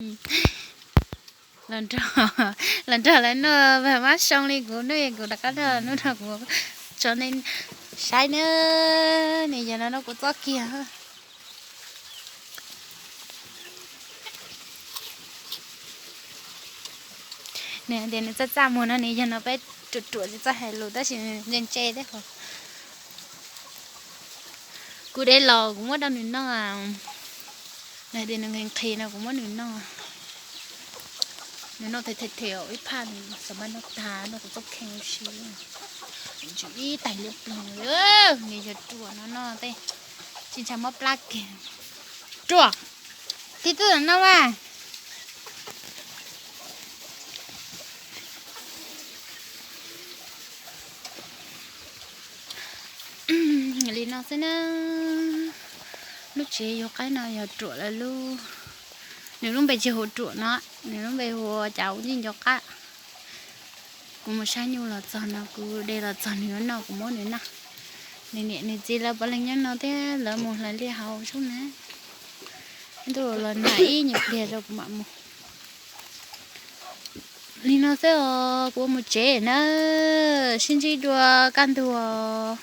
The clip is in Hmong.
Los nrog, los nrog lawv noj mab soo li kuv noj, kuv rov qab noj, hnub no kuv tso nej saib na. Nws yog no no kuv txob kiag. Nws tias nws txaj txaj muag no, nws yog no peb ruam ruam tsis txawj hais lus tab sis nws ntse ntse thiab. Kuv de los kuv muab rau nws noj. Nws tias nws nqhis nqhis no kuv muab nws noj. Nws noj them them them ib phaj nws xav npaj noj tag noj kuv txoj kheej ua si. Nws tsum ib tais liab ploog, nws yog ruam no no tej, tsis ntshai mob plab kiag. Ruam, tib tug no mas. Li no xwb na. Lub tsev yug qaib no yog ruam lawv lub, nws lub npe tsis hu ruam no, nws lub npe hu cas ua ntej nco qab. Kuv mus saib nyuj los txog no kuv de los txog nws no kuv muab nws noj. Nws niam nws txiv lawv puav leej nyob no thiab lawv mus hlais liaj hauv sub na. Ntuj los nag ib nyuag pliag rau kuv mam mus. Li no xwb os, kuv mus tsev na. Sib ntsib dua kaj ntug os.